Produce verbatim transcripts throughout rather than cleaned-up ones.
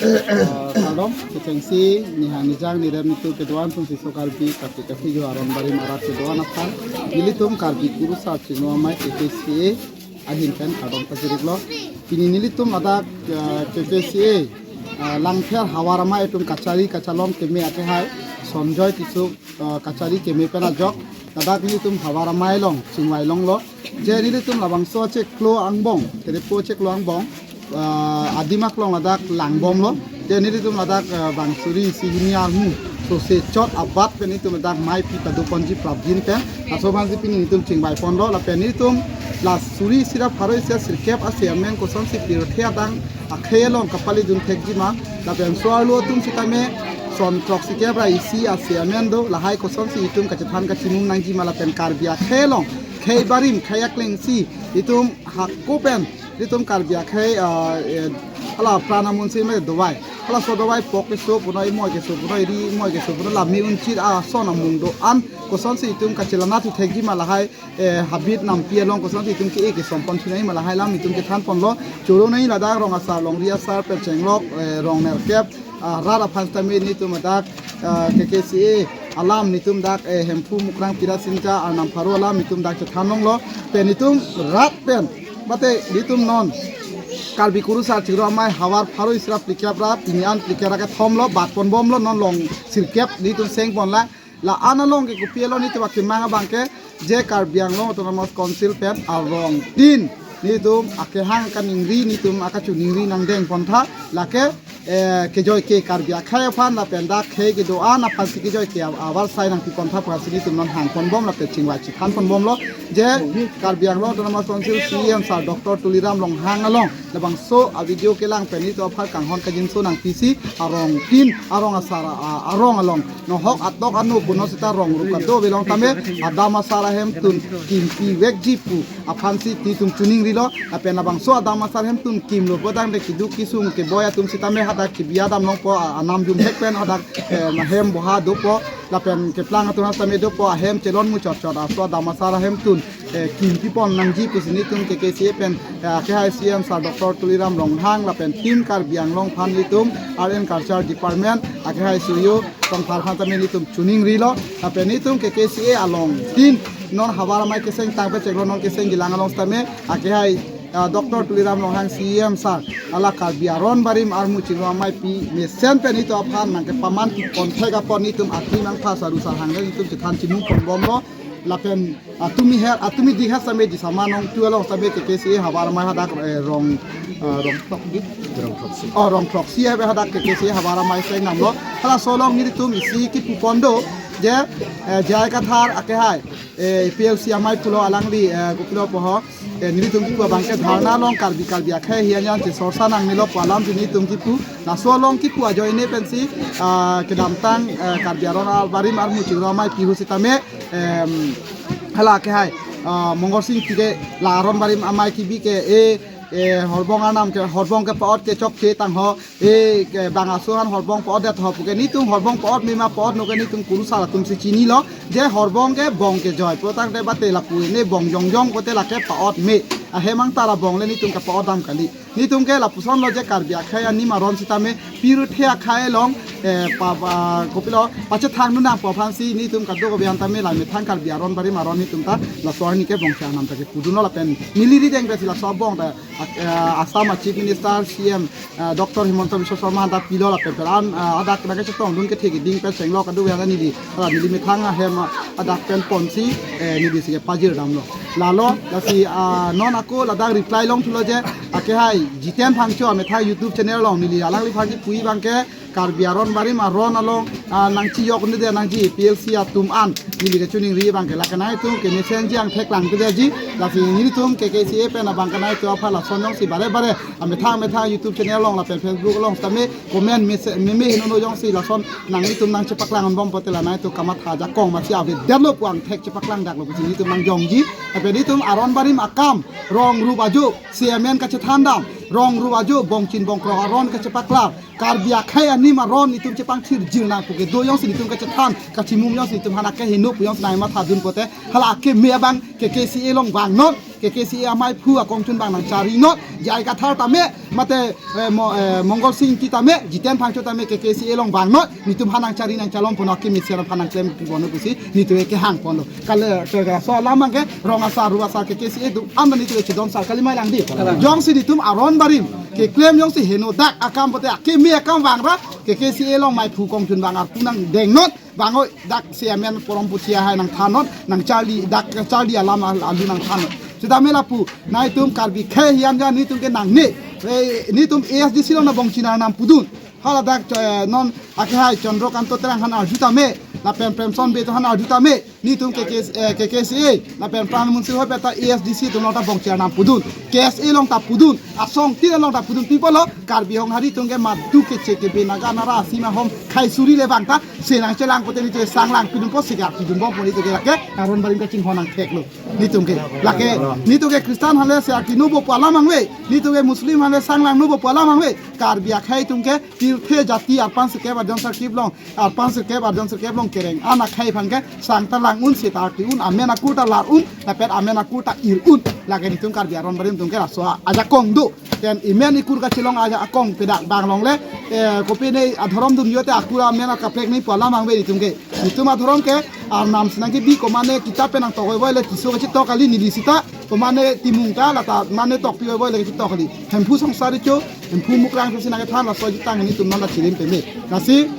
Eh, kardom, kechengsi, nihang nijang nirem nitu kedo-an atum si so Karbi, Karbi Karbi jo aron barim arat kedo-an aphan. Nelitum Karbi Kurusar Chingrum Amei K K C A ahin pen kardom pajirlo. Pini nelitum ladak, eh, K K C A, eh, Langpher havar amei atum kachari kachelong keme akehai Sonjoy Tisso, eh, kachari keme pen ajok ladak nelitum havar amei along chingvai longlo. Je nelitum labangso achiklo angbong, terepo achiklo angbong, ah, adim aklong ladak langbomlo. Je nelitum ladak, ah, bang suri isi hini armu sose chot abat pen nelitum ladak mei pi pado ponji prapjin pen. Laso aphansi pini nelitum chingvai ponlo. Lapen nelitum la suri isi ra pharo isi sirkep ase amen kosonsi pirthe adang akhei along kapali dun thekji ma. Lapen so-arlo atum sitame son throksi kep ra isi ase amen do. Lahai kosonsi itum kachethan kachimum nangji ma lapen Karbi akhei along khei barim khei akleng si itum hako pen itum Karbi akhei, ah, eh, hala pran amun si me dovai. Halaso dovai pok keso punoi, imoi keso punoi, ri imoi keso punoi, la me-unchit ason amung do-an kosonsi itum kachelang thu thekji ma lahai, eh, habit nampi along kosonsi itum ke-e kesom pon thu nangji ma lahai alam itum kethan ponlo. Choro nangji ladak rong asar, longri asar, pen chenglok, eh, rong nerkep, ah, rat aphan sitame nelitum ladak, ah, K K C A alam nelitum dak, eh, Hemphu Mukrang Pirasinja arnam pharo alam nelitum dak chethan longlo. Pen nelitum rat pen mate nelitum non Karbi Kurusar Chingrum Amei havar pharo isi ra phlikep ra pini an phlikep ra kethomlo, bat ponbomlo, non long sirkep nelitum seng ponlang. La-an along ke kopi along nelitum akemang abang ke je Karbi Anglong Autonomous Council pen arong tin nelitum akehang kaningri, nelitum akachiningri nangdeng pontha, lake, eh, kejoi ke Karbi akhei aphan lapen dak khei kedo-an aphansi kejoi ke avar sai nangpi pontha aphansi nelitum non hang ponbom lapen chingvai chethan ponbomlo. Je Karbi Anglong Autonomous Council C E M sir Doctor Tuliram Ronghang along labangso a-video kelang pen nelitum aphan kanghon kajinso nangpisi arong tin, arong asar, a-, arong along nohok atok ano puno sita rong rup kadokave long tame adam asar ahemtun kimpi vekji pu aphansi nelitum chiningrilo. Lapen labangso adam asar ahemtun kimlo pu tangte keduk kesung keboi atum sitame hadak kebi adam longpo, a-, anam jumhek pen hadak, eh, hem boha dopo. Lapen keplang atum sitame dopo, ahem chelon muchot chot, laso adam asar ahemtun, eh, kimpi pon nangji pusi nelitum K K C A pen, eh, akehai C E M sir Doctor Tuliram Ronghang lapen Team Karbi Anglong aphan nelitum Art and Culture Department akehai C E O Tongthar aphan tame nelitum chiningrilo. Lapen nelitum K K C A along tin non havar amei keseng tang pecheklo, non keseng kelang along sitame akehai, ah, Doctor Tuliram Ronghang C E M sir, hala Karbi aron barim armu Chingrum Amei pi mesen pen nelitum aphan nangkepaman pi ponthek apot nelitum akim angpha saru sahang nelitum chethan chimum ponbomlo. Lapen atumi her, atumi dikha sitame Disama Nongtu along sitame K K C A havar amei hadak, eh, rong, ah, rong throksi. Oh, rong throksi hadak K K C A havar amei seng namlo. Halaso along nelitum isi kipu pon do je, eh, J I Kathar akehai, eh, A P L C amei pulo, alangli, eh, kopilo pu ho, eh, nelitum kipu abang ke dharna along Karbi Karbi akhei ahin an chesorsa nangmelo pu alamsi nelitum kipu. Laso along kipu ajoine pensi, ah, kedamtang, eh, Karbi aron barim armu Chingrum Amei pi hu sitame, em, hala akehai, ah, Mongol Sing Tike la aron barim amei kebi ke, eh, eh, horbong arnam ke, horbong ke pa-ot ke chokche tangho, eh, ke bang aso an horbong pa-otdet ho puke nelitum horbong pa-ot me ma pa-ot no ke nelitum Kurusar atum si chinilo. Je horbong ke bong kejoi pu tangte bate lapu ne bong jongjong pote lake pa-ot me. Ahem angta la bong le nelitum ke pa-ot dam kali. Nelitum ke lapuson lo je Karbi akhei anim aron sitame pirthe akhei along, eh, pa, pa, kopilo pachethang nunang pu aphansi nelitum kadokave an tame la methang Karbi aron barim aron nelitum ta laso arni ke bong si anam ta kepu dunlo lapen neli rideng pensi laso bong ta, eh, Assam a Chief Minister C M, eh, Doctor Himanta Biswa Sarma hadak pilo lapen pen an, eh, hadak nangkechetong dun kethe keding pen chenglok kadokave an neli, ah, neli methang ahem, ah, hadak pen ponsi, eh, neli si kepajir damlo. Lalo, lasi, ah, non ako ladak reply long thulo je, akehai Jiten Phangcho amethang YouTube channel along neli alangliphan kipu abang ke, Karbi aron barim aron along, ah, nangchijok un'edet nangji A P L C atum an, neli kechiningri abang ke lake nangtum kemesen ji angthek lang kedetji, lasi nelitum K K C A pen abang ke nangtum aphan lason jongsi bare bare, amethang amethang YouTube channel along lapen Facebook along sitame comment mese-, meme henono jongsi lason nanglitum nangchepaklang anbom pote la nangtum kamatha ajakong masi avedetlo pu angthek chepaklang daklo pusi nelitum nangjongji. Lapen nelitum aron barim akam, rong rup ajo, C M N kachethan dam, rong rup ajo, bongchin bongkrok aron kachepaklang, Karbi akhei anim aron nelitum chepangthirjir nang puke do jongsi nelitum kachethan, kachimum jongsi nelitum aphan akeheno pu jongsi nangmatha dun pote, hala akeme abang K K C A along vangnon, K K C A amei aphu akongchun abang nangchari not, J I Kathar tame, mate, eh, Mo-, eh, Mongol Sing Ingti tame, Jiten Phangcho tame, K K C A along vang not, netum aphan nangchari nangchalon pon, akemesen aphan nangklem pon pusi, netum ke hang ponlo. Kale, ke, ke, laso alam abang ke, rong asar, ru asar, K K C A atum, anta netum ke chedon sar kali mai lang di. Kalang. Jongsi netum aron barim, keklem jongsi henodak akam pote, akeme akam vangra, K K C A along mei aphu kongchun abang arpu nangdeng not, bang oi dak si amen porom pusi ahai nangthan not, nangcharli dak charli alam al-, alu nangthan not. Sitame lapu, nangtum Karbi akhei ahin jan netum ke nangne, eh, netum A S D C along nabong chinar nam pudun. Hala dak, eh, non akehai Chandra Kanto Terang aphan arju tame, lapen Premson Bey atum aphan arju tame, netum K K, eh, K K C A, lapen Pran Munsi hoi peta A S D C atum along ta bong chinar nam pudun. K S A along ta pudun, asong tin along ta pudun, pi pulo, Karbi Honghari atum ke madu keche kebe naga nara asima hom khai suri le bang ta, se nangchelang pote netum sang lang pidun po, sigar pidun bom po netum ke lake, aron barim kachinghon nangtheklo. Netum ke, lake, netum ke Christian aphan le se aki nobo pu alam abang ave, netum ke Muslim aphan le sang lang nobo pu alam abang ave, Karbi akhei atum ke, tirthe jati arpan sirkep arjon sirkep along, arpan sirkep arjon sirkep along kereng an akhei aphan ke, sang ta lang un, seta arti un, amen akur ta lar un, lapen amen akur ta ir un. Lake netum Karbi aron barim atum ke laso ajakong do. Ten imen ikur kachelong ajakong pedak abang along le, eh, kopine adhorom dun yote akur amen akaprek ni pu alam abang ave netum ke. Netum adhorom ke, arnam si nangkebi komane kitap pen nangtok oi voi le Tisso kachetok kali neli sita, komane Timung ta lata mane tokpi oi voi le kachetok kali. Hemphu Songsar Recho, Hemphu Mukrang si nangkethan laso ajutang netum nang ta chirim peme. Lasi,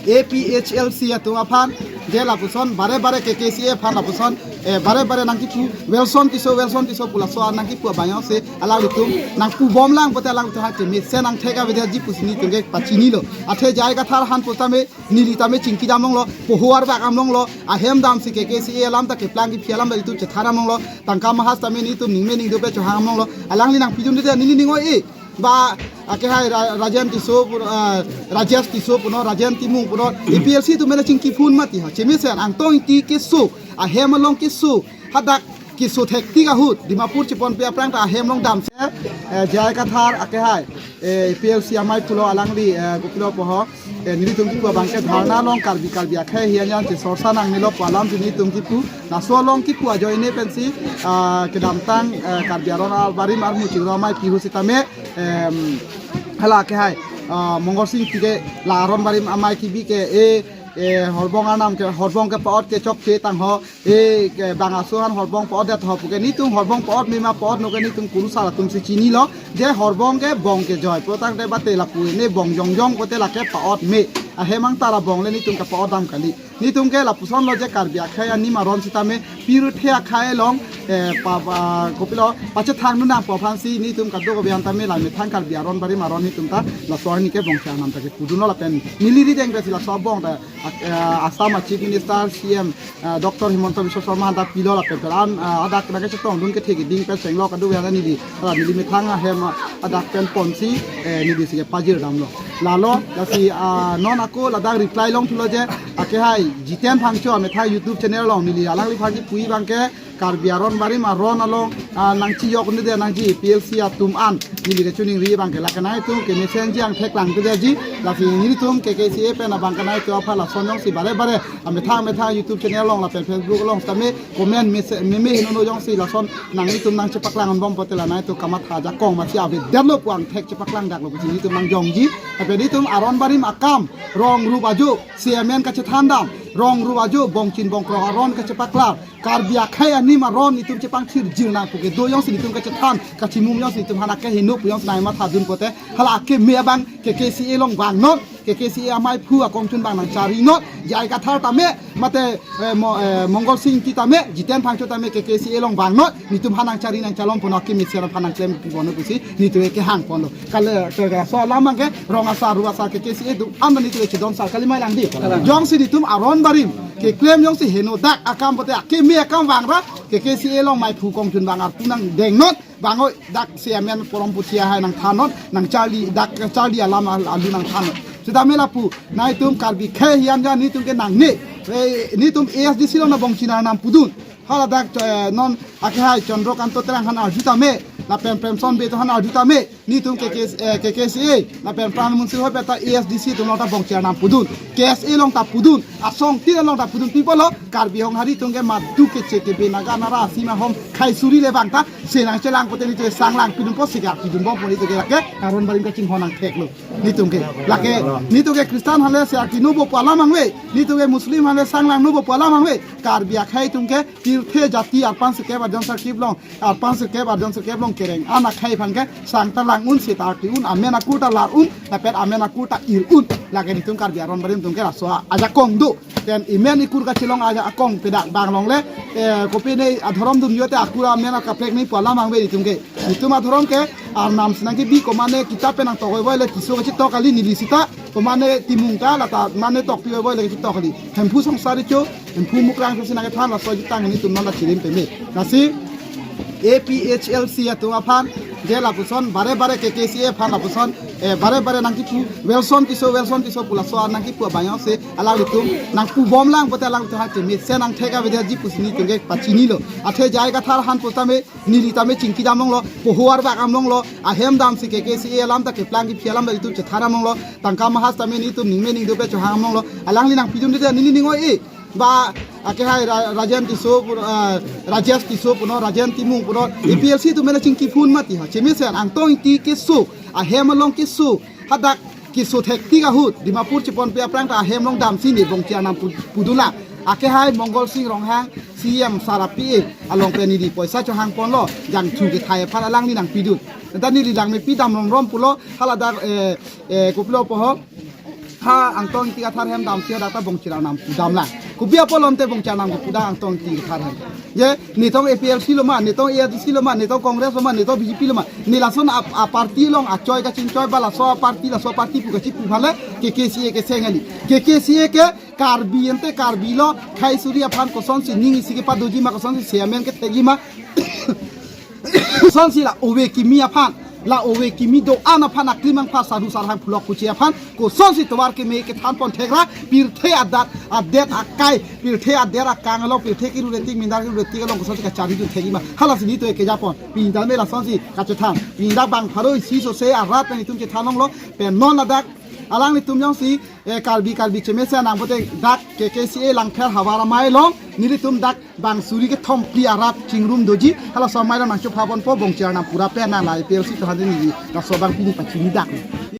A P H L C atum aphan, je lapuson, bare bare K K C A aphan lapuson, eh, bare bare nangkipu, Welson Tisso, Welson Tisso pu laso nangkipu abang jongsi, alanglitum, nangpu bom lang pote alanglitum ha kemesen nangthek avedetji pusi netum ke pachinilo. Athe J I Kathar aphan pu tame, neli tame chingki dam longlo, poho arbak dam longlo, ahem damsi K K C A alam ta keplang kephi alam ta itum chethan dam longlo, tangka mahas tame netum ningme ningdo pe chohang dam longlo, alangli nangpidunde neli ning oi-e. Ba, akehai Ra-, Rajen Tisso pu, ah, Rajesh Tisso punon, Rajen Timung punon, A P L C atum mena chingki phun mati ha. Chemesen Angtong Ingti keso, ahem along keso, hadak keso thektik ahut, Dimapur cheponpe aphrang ta ahem along damsi, eh, J I Kathar akehai, eh, A P L C amei aphulo alangli, eh, kopilo pu ho, eh, nelitum kipu abang ke dharna along Karbi, Karbi akhei ahin jan chesorsa nangnelo pu alam si netum kipu, laso along kipu ajoine pensi, ah, kedamtang, eh, Karbi aron barim armu chingrum amei pihu sitame, em, hala akehai, ah, Mongol Sing Ingti ke la aron barim amei kebi ke, eh, eh, horbong arnam ke, horbong ke pa-ot ke chokche tang ho, eh, ke bang aso aphan horbong pa-otdet ho pu ke netum horbong pa-ot mema pa-ot no ke netum kurusar atum si chinilo, je horbong ke bong kejoi, pulotangte bate lapu ne bong jongjong pote lake pa-ot me, ahem angtar abong le netum ke pa-ot dam kali. Netum ke lapuson lo je Karbi akhei anim aron sitame pirthe akhei along, eh, pa, pa, kopilo, pachethang nunang pu aphan si netum kadokave an tame la methang Karbi aron barim aron netum ta laso arni ke bong chinar nam ta kepudunlo lapen neli rideng pensi laso abong ta, ak-, eh, Assam a Chief Minister C M, eh, Doctor Himanta Biswa Sarma aphan ta pilo lapen peran, eh, hadak nangkachetongdun kethe keding pen senglo kadokave an neli, hala neli methang ahem, eh, hadak pen ponsi, eh, neli si kepajir damlo. Lalo, lasi, ah, non ako ladak reply longthulo je, akehai, Jiten Phangcho amethang YouTube channel along neli alangliphan kipu abang ke, Karbi aron barim aron along, ah, nangchiyok nede nangji A P L C atum an, neli kachiningri abang ke lake nangtum kemesen ji angthek lang kedetji, lasi nelitum K K C A pen abang ke nangtum aphan lason jongsi bare bare, amethang amethang YouTube channel along lapen Facebook along sitame, comment mese-, meme henono jongsi lason nanglitum nangchepaklang bom pote la nangtum kamatha ajakong masi avedetlo pu angthek chepaklang daklo pusi netum nangjongji. Tapi netum aron barim akam, rong rup ajo, si amen kachethan dam, rong rup ajo, bongchin bongkrok aron kachepaklang, Karbi akhei anim aron netum chepangthir jir nang pu ke do jongsi netum kachethan, kachimum jongsi netum aphan akeheno pu jongsi nangmathadun pote, hala akeme abang K K C A along vang not, K K C A amei aphu akongchun abang nangchari not, J I Kathar tame, mate, eh, Mo-, eh, Mongol Sing Ingti tame, Jiten Phangcho tame, K K C A along vang not, netum aphan nangchari nangchalon pon, akemesen aphan nangklem pon pusi, netum ke hang ponlo. Kale, ke, ke, laso alam abang ke, rong asar, ru asar, K K C A atum, anta netum ke chedon sar kali mai lang di. Kalang. Jongsi netum aron barim, keklem jongsi henodak akam pote, akeme akam vangra, K K C A along mei aphu kongchun abang arpu nangdeng not, bang oi dak si amen porom pusi ahai nangthan not, nangcharli dak charli alam al-, alu nangthan not. Sitame lapu, nangtum Karbi akhei ahin jan netum ke nangne, eh, netum A S D C along nabong chinar nam pudun. Hala dak, eh, non akehai Chandra Kanto Terang aphan arju tame, lapen Premson Bey atum aphan arju tame, Netum K K, eh, K K C A lapen Pran Munsi ho peta A S D C atum along ta bongchar nam pudun. K S A along ta pudun. Asong tin along ta pudun. Pi apotlo, Karbi Honghari atum ke madu keche kebe, naga nara asima hom khai suri le bang ta, se nangchelang pote netum sang lang pidunpo, sikar pidunbompo, netum ke lake aron barim kachinghon nangtheklo. Netum ke lake, netum ke Christian aphan le se aki nobo pu alam angve. Netum ke Muslim aphan le sang lang nobo pu alam angve. Karbi akhei atum ke pirthe jati arpan sirkep arjon sirkep along, arpan sirkep arjon sirkep along kereng an akhei aphan ke sang ta lang un, seta arti un, amen akur ta lar un, lapen amen akur ta ir un. Lake netum Karbi aron barim atum ke laso ajakong do. Pen imen ikur kachelong ajakong pedak bang along le, eh, kopine adhorom dun yote akur amen akaprek ni pu alam angve netum ke. Netum adhorom ke arnam si nangkebi, komane kitap pen nangtok voi le Tisso kachetok kali, neli sita komane Timung ta lata mane tokpi voi le kachetok kali. Hemphu Songsar Recho, Hemphu Mukrang si nangkethan laso ajutang netum non ta chirim peme. Lasi A P H L C atum aphan je lapuson bare bare K K C A aphan lapuson, eh, bare bare nangkipu Welson Tisso, Welson Tisso pu laso an nangkipu abang jongsi alanglitum nangpubom lang pote alanglitum ha kemesen nangthek avedetji pusi netum ke pachinilo. Athe J I Kathar aphan pusitame neli tame chingki dam longlo, poho arbak dam longlo, ahem damsi K K C A alam ta keplang kephi alam ta itum chethan dam longlo, tangka mahas tame netum ningme ningduk pe chohang dam longlo, alangli nangpidunde, neli ning oi-e. Ba, akehai Ra-, Rajen Tisso pu, ah, Rajesh Tisso punon, Rajen Timung punon, A P L C atum mena chingki phun mati ha. Chemesen Angtong Ingti keso, ahem along keso, hadak keso thektik ahut Dimapur cheponpe aphrang ta ahem along damsi ne bongchar nam pu-, pudun lang. Akehai Mongol Sing Ronghang C M sar api-e along pen neli poisa chohang ponlo, jangthu kethai aphan alangli nangpidun. Anta neli langmepi dam romrom pulo, haladak, eh, eh, kopilo poho. Ha Angtong Ingti Kathar ahem damsi hadak ta bongchar nam pudam lang. Kopi apot lom te bongchar nam pudam Angtong Ingti Kathar ahem? Je, netum A P L C lo ma, netum A S D C lo ma, netum Congress lo ma, netum B J P lo ma. Ne lason a, a party along achoi kachingchoi ba laso a party, laso party pu kachipu aphan le K K C A ke seng kali. K K C A ke Karbi ante Karbi lo, khai suri aphan kosonsi ning isi kepadoji ma, kosonsi chairman kethekji ma. Kosonsi la ove kimi aphan, la ove kimi do-an aphan aklimang pha sadhu sarhang phulok puche aphan kosonsi tovar keme kethan pon thek ra, pirthe adat, adet akai, pirthe adet akang along, pirthe kiru retik mindar kiru retik along kosonsi kachari dun thekji ma. Halasi netum ke japon. Pindal me lasonsi kachethan. Pindak bang pharo isi sose arat pen itum chethan longlo, pen non ladak alanglitum jongsi, eh, Karbi Karbi chemesen nang pote dak K K C A Langpher havar amei along nelitum dak bang suri kethom phli arat chingrum doji, halaso amei along nangchopha ponpo, bongchar nam pura pen nang la A P L C atum aphan neli laso abang pini pachini dak.